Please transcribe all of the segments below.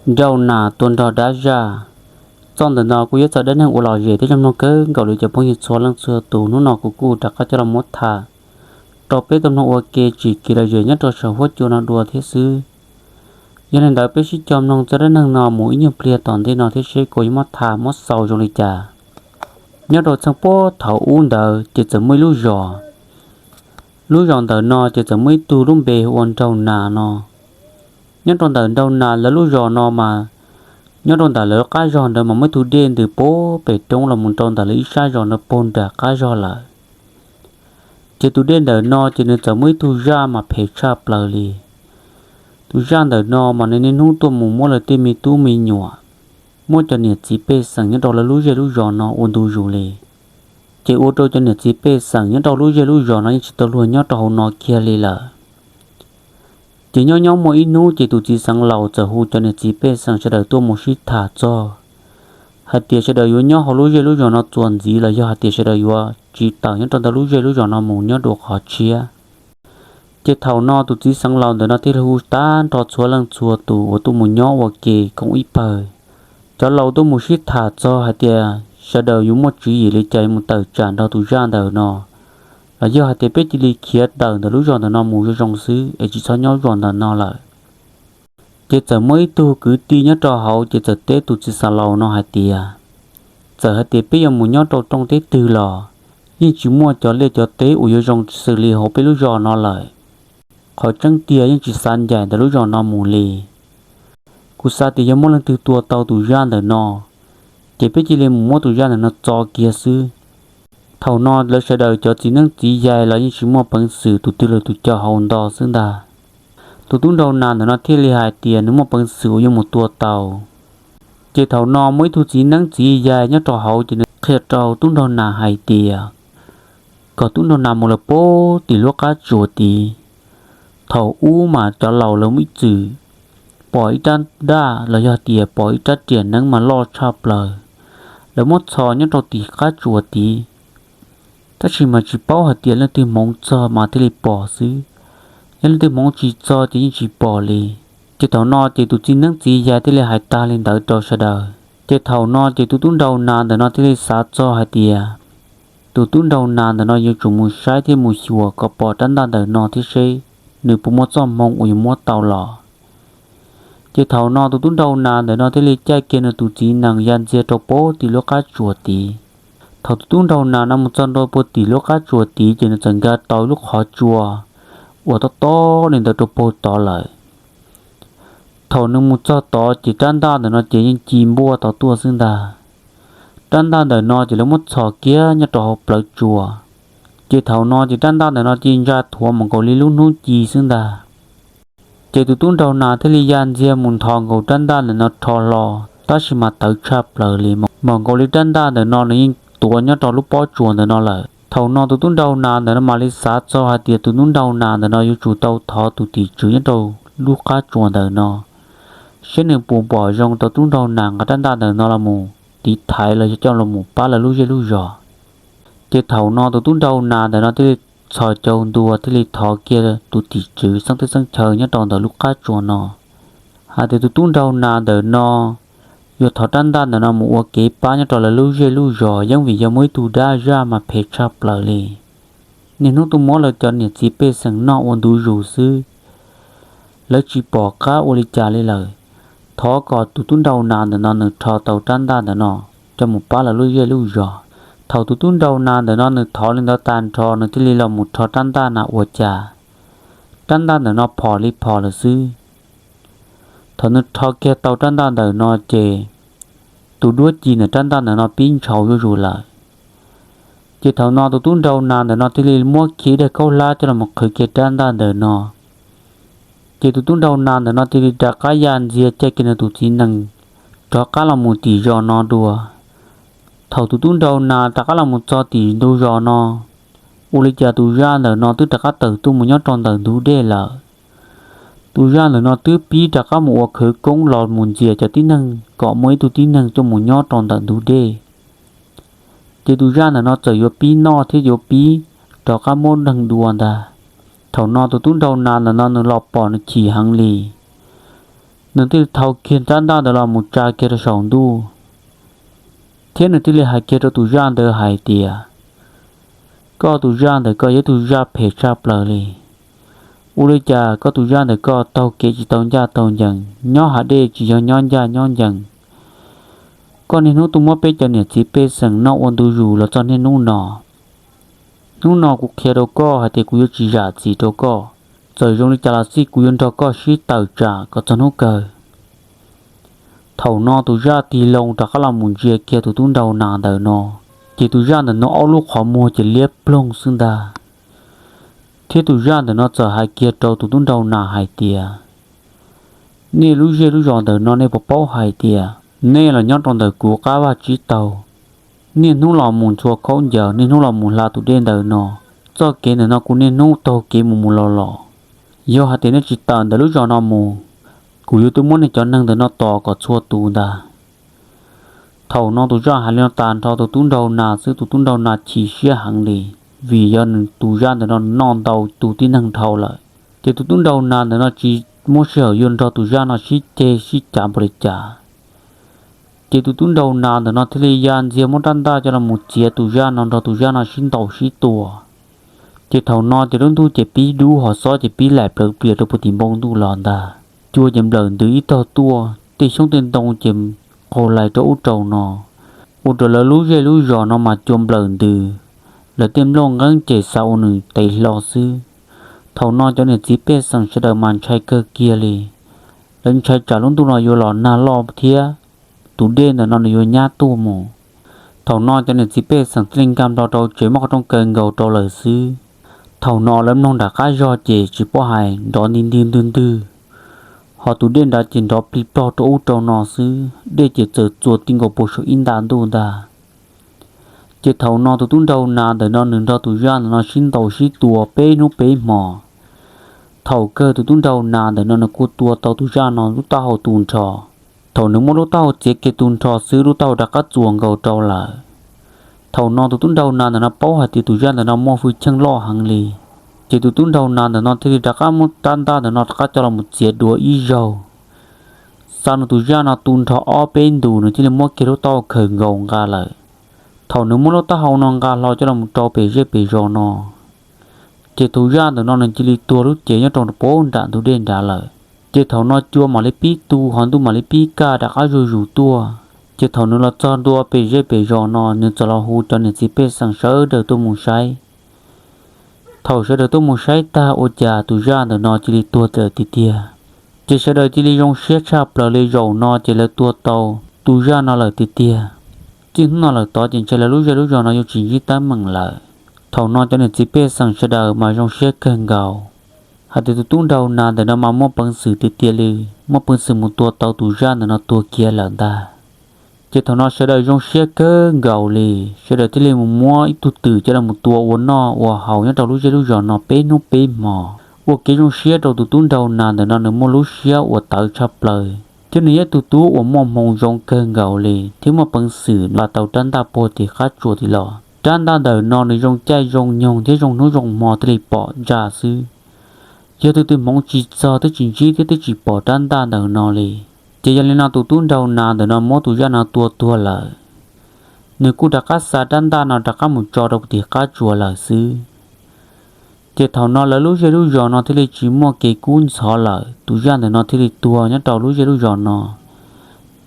Nraug nas tua nrog dab zaj. Txoj ntawm no kuj yog txoj dab neeg uas lom zem thiab zoo mloog kawg nkaus li cov phooj ywg txhua leej txhua tus. Hnub no kuv kuj rov qab coj los muab tham rau peb tau mloog ua ke tsim kev lom zem nyob rau saum huab cua no dua thiab xwb. Yog li ntawd peb sib cog mloog txoj dab neeg no mus ib nyuag pliag tom ntej no thiab seb kuv yuav muab tham muab xaus zoo li cas. Nyob rau txheej puag thaum ub ntawd ces txawm muaj ib lub zos. Lub zos ntawm no ces txawm muaj ib tug lub npe hu ua Nraug Nas no. Nyob rau ntawm Nraug Nas lawv lub zos no mas, nyob rau ntawm lawv qab zog ntawd mas muaj ib tug dej ntws puag pem roob los mus rau ntawm lawv ib sab zos ntawd puag nram qab zog lawm. Ces tus dej ntawm no ces nws txawm muaj ib tug zaj mas phem tshaj plaws li. Tus zaj ntawm no mas nws niaj hnub tuaj mus muab lawv tej me tub me nyuam, muab cov niam txiv pej xeem nyob rau lawv lub zej lub zos no ua ntu zus li. Ces ua rau cov niam txiv pej xeem nyob rau lub zej lub zos no yeej tsis tau luag nyob rau hauv no kiag li lawm. Ces nyob nyob muaj ib hnub ces tus txiv xeev laus txawm hu cov niam txiv pej xeem sawv daws tuaj mus sib tham txog hais tias sawv daws yuav nyob hauv lub zej lub zos no txuas ntxiv los yog hais tias sawv daws yuav tsiv tawm nyob rau ntawm lub zej lub zos no mus nyob dua qhov tshiab. Ces thaum no tus txiv xeev laus ntawm no thiaj li hu tag nrho txhua leej txhua tus uas tuaj mus nyob ua ke koom ib pawg. Cov laus tuaj mus sib tham txog hais tias sawv daws yuav muaj tswv yim li cas yuav mus tawm tsam nrog tus zaj ntawm no, los yog hais tias peb cia li khiav tawm ntawm lub zos ntawm no mus zoo zoo xwb es tsis txhob nyob zos ntawm no lawm. Ces txawm muaj ib tug kwv tij nyob rau hauv ces txawm teb tus txiv xeev laus no hais tias, txawm hais tias peb yuav mus nyob rau rooj teb twg los yeej tsis muaj cov liaj cov teb uas yuav zoo xws li hauv peb lub zos no lawm. Qhov tseeb tiag yeej tsis xav ncaim ntawm lub zos no mus li. Kuv xav tias yog muaj leej twg tua tau tus zaj ntawm no, ces peb cia li mus muab tus zaj ntawm no txo kiag xwb. Thaum no lawv sawv daws cov txiv neeb txiv yaig los yeej tsis muaj peev xwm tus twg los tus co hau nto xwb ntag. Tus tub Nraug Nas ntawm no thiaj li hais tias nws muaj peev xwm uas yuav mus tua tau. Ces thaum no muaj ib tug txiv neeb txiv yaig nyob rau hauv ces nws qhia rau tub Nraug Nas hais tias kom tub Nraug Nas mus lawm puag tim lub qab tsuas tid. Thaum ub mas cov laus lawv muaj ib txwm pom ib rab ntaj los yog tias pom ib rab riam neeb mas loj tshaj plaws, lawv muab txhos nyob rau tim qab tsuas tid. Tab sis mas tsis paub hais tias leej twg hmoov txog mas thiaj li pom xwb, yog leej twg hmoov tsis txog ces yeej tsis pom li. Ces thaum no ces tus txiv neeb txiv yaig thiaj li hais tag li ntawd rau sawv daws. Ces thaum no ces tus tub Nraug Nas ntawm no thiaj li xav txog hais tias tus tub Nraug Nas ntawm no yuav tsum mus saib thiab mus xyuas kom pom rab ntaj ntawm no thiab seb nws puas muaj txoj hmoo uas yuav muab tau los. Ces thaum no tus tub Nraug Nas ntawm no thiaj li caij kiag nws tus txiv nees ya ntxiag rau puag tim lub qab tsuas tid. Thaum tus tub Nraug Nas no mus txog ntua puag tim lub qab tsuas tid ces nws txawm nkag tau ib lub qhov tsua uas tob tob li ntawd rau puag tod lawm. Thaum nws mus txog tod ces rab ntaj ntawm no ces yeej ci npuaj tod tuaj xwb ntag. Rab ntaj ntawm no ces lawv muab txhos kiag nyob rau hauv plawv tsuas. Ces thaum no ces rab ntaj ntawm no ci ntsa thuav mus nkaus li lub hnub ci xwb ntag. Ces tus tub Nraug Nas thiaj li ya ntxiag mus nthos nkaus rab ntaj ntawm no rho hlo, tab sis mas tawv tshaj plaws li, mus nkaus li rab ntaj ntawm no nws yeej tuav nyob rau lub pob tsuas ntawm no lawm. Thaum no tus tub Nraug Nas ntawm no mam li xav txog hais tias tus tub Nraug Nas ntawm no yuav tsum tau thov tus tim tswv nyob rau lub qab tsuas ntawm no, saib nws puas pom zoo rau tub Nraug Nas nqa rab ntaj ntawm no los mus tiv thaiv los yog coj los mus pab lawv lub zej lub zos. Ces thaum no tus tub Nraug Nas ntawm no thiaj li txhos caug ntua thiaj li thov kiag tus tim tswv xeeb teb xeeb chaw nyob rau ntawm lub qab tsuas no hais tias tus tub Nraug Nas ntawm no yuav thov rab ntaj ntawm no mus ua kev pab nyob rau lawv lub zej lub zos, yeej vim yog muaj ib tug dab zaj mas phem tshaj plaws li. Niaj hnub tuaj muab lawv cov niam txiv pej xeem noj ua ntu zus xwb, lawv tsis pom qab ua li cas li lawm. Thov kom tus tub Nraug Nas ntawm no nws rho tau rab ntaj ntawm no coj mus pab lawv lub zej lub zos. Thaum tus tub Nraug Nas ntawm no nws thov li ntawd tag nrho nws thiaj li los mus rho rab ntaj na ua cas rab ntaj ntawm no phom li phom lawm xwb. Thaum nws rho kiag tau rab ntaj ntawm no ces tus duab ci ntawm rab ntaj ntawm no pib ntshaus zuj zus lawm. Ces thaum no tus tub Nraug Nas ntawm no thiaj li muab kiag ib daim khaub hlab coj los qhwv kiag rab ntaj ntawm no. Ces tus tub Nraug Nas ntawm no thiaj li rov qab ya ntxiag caij kiag nws tus txiv nees rov qab los mus tim zos no dua. Thaum tus tub Nraug Nas rov qab los mus txog tim ntug zos no, ua li cas tus zaj ntawm no twb rov qab tawm tuaj mus nyob rau ntawm ntug dej lawm. Tus zaj ntawm no twb pib rov qab mus ua khawv koob los mus ntxias cov tib neeg kom muaj ib tug tib neeg tuaj mus nyob rau ntawm ntug dej. Ces tus zaj ntawm no txawm yuav pib noj thiab yuav pib rov qab muab neeg dua ntag. Thaum no tus tub Nraug Nas ntawm no nws los pom nws chim heev li. Nws thiaj li thau kiag rab ntaj ntawd los mus tsa kiag rau saum ntuj, thiab nws thiaj li hais kiag rau tus zaj ntawd hais tias, koj tus zaj ntawm koj yog ib tug zaj phem tshaj plaws li. Ua li cas koj tus zaj ntawm koj taug kev tsis tau ncaj tau ncees, nyob hav dej tsis yog nyob ncaj nyob ncees. Koj niaj hnub tuaj muab peb cov niam txiv pej xeem noj ua ntu zus los txog niaj hnub no. Hnub no kuv qhia rau koj hais tias kuv yuav tsis zam txim rau koj. Txawm zoo li cas los xij kuv yuav nrog koj sib tawm tsam kom txog hnub kawg. Thaum no tus zaj tig loo rov qab los mus ntsia kiag tus tub nraug nas ntawm no, ces tus zaj ntawm no ob lub qhov muag ces liab ploog xwb ntag. Thiab tus zaj ntawm no txawm hais kiag rau tus tub nraug nas hais tias, nej lub zej lub zos ntawm no nej puas paub hais tias nej los nyob rau ntawm kuv qab vaj tsib taug, niaj hnub los mus ntxhua khaub ncaws, niaj hnub los mus hla tus dej ntawm no. Txoj kev ntawm no kuv niaj hnub taug kev mus mus los los. Yog hais tias nej tsis tawm ntawm lub zos no mus, kuv yuav tuaj muab nej cov neeg ntawm no tom kom txhua tus ntag. Thaum no tus zaj hais li no tas nrho tus tub nraug nas xwb, tus tub nraug nas chim siab heev li, vim yog nws tus zaj ntawm no noj ntau tus tib neeg dhau lawm. Ces tus tub nraug nas ntawm no tsis muaj sij hawm yuav nrog tus zaj no sib ceg sib cav npaum li cas. Ces tus tub nraug nas ntawm no thiaj li ya ntxiag muab rab ntaj coj los mus txiav tus zaj no nrog tus zaj no sib ntaus sib tua. Ces thaum no ces lub ntuj ces pib dub ho xob ces pib laim plawv plias rau puag tim npoo ntuj los ntag. Cua ces nplawm ntws ib tog tuaj, tej xyoob tej ntoo ces qaug lais rau ub rau no. Ua rau lawv lub zej lub zos no mas cua nplawm ntws, lawv tej nplooj nqeeb ces xav ua nws tes hlo xwb. Thaum no cov niam txiv pej xeem sawv daws mas ntshai kawg kiag li. Lawv ntshai tsam lub ntuj no yuav los nag loj thiab tus dej ntawm no nws yuav nyab tuaj mus. Thaum no cov niam txiv pej xeem thiaj li nkag nplo rau tsev muab qhov rooj kaw nkaus rau lawm xwb. Thaum no lawv mloog nram qab zog ces tsis paub hais nrov nti ntwg ntwg ntwg, ho tus dej nrad ces nrov plig plog rau ub rau no xwb, dej ces txawm txuas ti nkaus puag saum ib nta ntuj ntag. Ces thaum no tus tub nraug nas ntawm no nws nrog tus zaj ntawm no sib ntaus sib tua peb hnub peb hmo. Thaum kawg tus tub nraug nas ntawm no nws kuj tua tau tus zaj no lub taub hau tu nrho. Thaum nws muab lub taub hau txiav kiag tu nrho xwb lub taub hau rov qab txuas nkaus rau lawm. Thaum no tus tub nraug nas ntawm no paub hais tias tus zaj ntawm no muaj hwj chim loj heev li. Ces tus tub nraug nas ntawm no thiaj li rov qab muab rab ntaj ntawm no rov qab coj los mus txiav dua ib zaug. Xa nws tus zaj no tu nrho ob peb ntus nws thiaj li muab kiag lub taub hau khaws nkaus nqa lawm. Thaum nws muab lub taub hau no nqa hlo coj los mus rau pem zej pem zos no, ces tus zaj ntawm no nws cia li tuag lub cev nyob rau puag nram ntug dej nrad lawm. Ces thaum no cua mam li pib tu ho ntuj mam li pib kaj rov qab zuj zus tuaj. Ces thaum nws los txog ntua pem zej pem zos no nws txawm los hu cov niam txiv pej xeem sawv daws tuaj mus saib. Thaum sawv daws tuaj mus saib tag ua cas tus zaj ntawm no cia li tuag lawm tiag tiag. Ces sawv daws cia li zoo siab tshaj plaws li, zaum no ces lawv tua tau tus zaj no lawm tiag tiag. Txij hnub no lawm tod ces ntshai lawv lub zej lub zos no yuav tsis ntsib teeb meem lawm. Thaum no cov niam txiv pej xeem sawv daws mas zoo siab kawg nkaus hais tias tus tub nraug nas ntawm no mas muaj peev xwm tiag tiag li, muaj peev xwm mus tua tau tus zaj ntawm no tuag kiag lawm ntag. Ces thaum no sawv daws zoo siab kawg nkaus li, sawv daws thiaj li mus muab ib tug twm coj los mus tua ua noj ua haus nyob rau lub zej lub zos no peb hnub peb hmo, ua kev zoo siab rau tus tub nraug nas ntawm no nws muaj lub siab uas tawv tshaj plaws, thiab nws yog ib tug tub uas muaj hmoo zoo kawg nkaus li thiab muaj peev xwm nqa tau rab ntaj puag tim qab tsuas tim los. Rab ntaj ntawm no nws zoo caij zoo nyoog thiab zoo hnub zoo hmo thiaj li pom ntsa xwb. Yog tus twg hmoov tsis txog twb tsis ntsib thiab twb tsis pom rab ntaj ntawm no li. Ces yog li no tus tub nraug nas ntawm no muab tus zaj no tua tuag lawm, nws kuj rov qab xa rab ntaj no rov qab mus tso rau tim qab tsuas lawm xwb. Ces thaum no lawv lub zej lub zos no thiaj li tsis muaj kev kub ntxhov lawm, tus zaj ntawm no thiaj li tuag nyob rau lub zej lub zos no.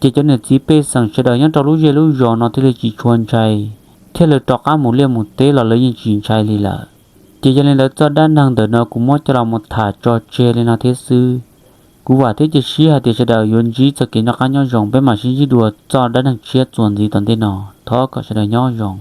Ces cov niam txiv pej xeem sawv daws nyob rau lub zej lub zos no thiaj li tsis tshua ntshai, thiab lawv rov qab mus liaj mus teb los lawv yeej tsis ntshai li lawm. Ces yog li ntawd txoj dab neeg ntawm no kuv muab coj los mus tham tso tseg li no thiab xwb. Kuv vam thiab cia siab hais tias sawv daws yuav ntsib txoj kev noj qab nyob zoo, peb mam sib ntsib dua txoj dab neeg tshiab txuas ntxiv tom ntej no. Thov kom sawv daws nyob zoo.